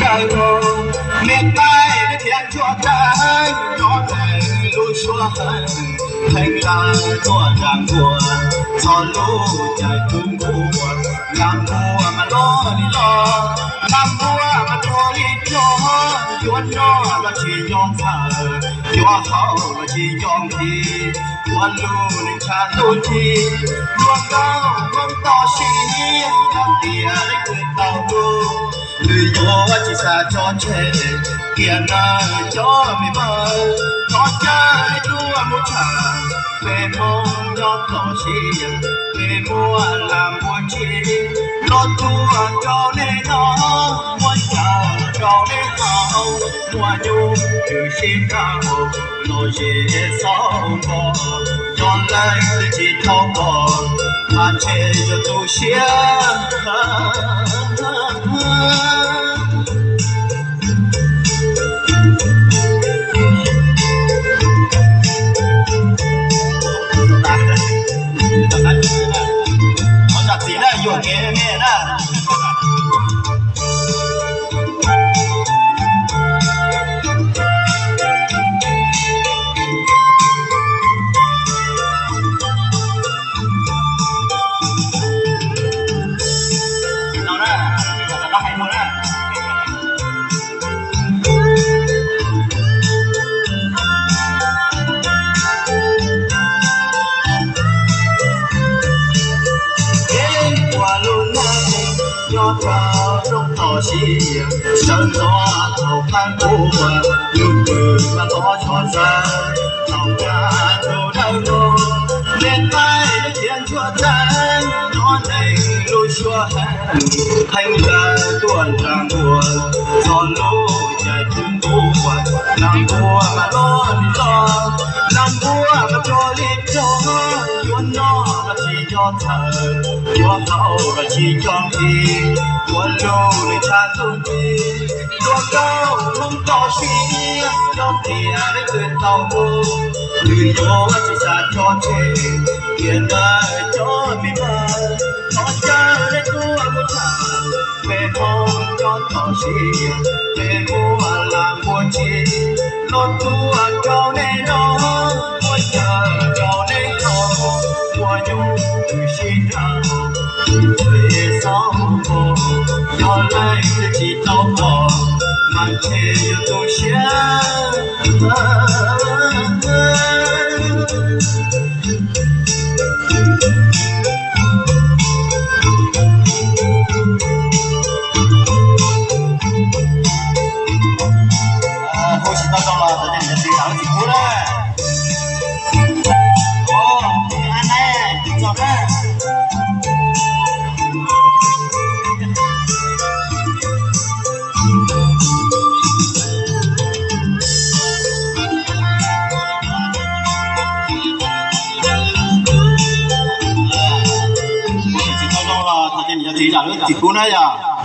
Tawg rau me qaib thiab ntsuag tawg, nyob ntawm lub suab heev, pheej lawv tuaj nram nkuaj, txog lub caij twb nkuaj, nag nkuaj mas loj li loj, nag nkuaj mas rog li rog, yuav noj los tsis nco txhawj, yuav haus los tsis nco nqhis, ua lub neej tshav ntuj nrig, luag nkauj Hmoob toj siab, yog tias leej twg tau hlub, nws yuav tsis xav tso tseg. Tiam nawb cov me npawg, thov caw nej tuaj mus tsham, peb Hmoob nyob toj siab, peb muaj lag muaj ntsis, los tuaj rau nej noj, muaj cawv los rau nej haus, muaj nyuj twm sib nraus, los ze xob npog, yog leej twg tsis tau pom, mas ntshe yuav tu siab. Ov, zam txim na, yuam kev me na. Peb ua lub neej nyob rau rooj toj siab, sawv ntxov thaum qab ntuj, lub twg mas tod tshov xwb, thaum kab tus dawb huv, me qaib thiab ntsuag tawg, nyob ntawm lub suab heev, pheej lawv tuaj nram nkuaj, txog lub caij twb nkuaj, nag nkuaj mas loj li loj, nag nkuaj mas rog li rog, yuav noj los tsis nco txhawj, yuav haus los tsis nco nqhis, ua lub neej tshav ntuj nrig, luag nkauj Hmoob toj siab, yog tias leej twg tau hlub, nws yuav tsis xav tso tseg. Tiam nawb cov me npawg, thov caw nej tuaj mus tsham, peb Hmoob nyob toj siab, peb muaj lag muaj ntsis, los tuaj rau nej noj, muaj cawv rau nej haus, muaj nyuj twm sib nraus, twm txhwj xob npog, yog leej twg tsis tau pom, mas ntshe yuav tu siab. Hu tsis tau zoo los thov cov niam cov txiv zam lub txim pub na. Hu tsis tau zoo los thov cov niam cov txiv zam lub txim pub na yom.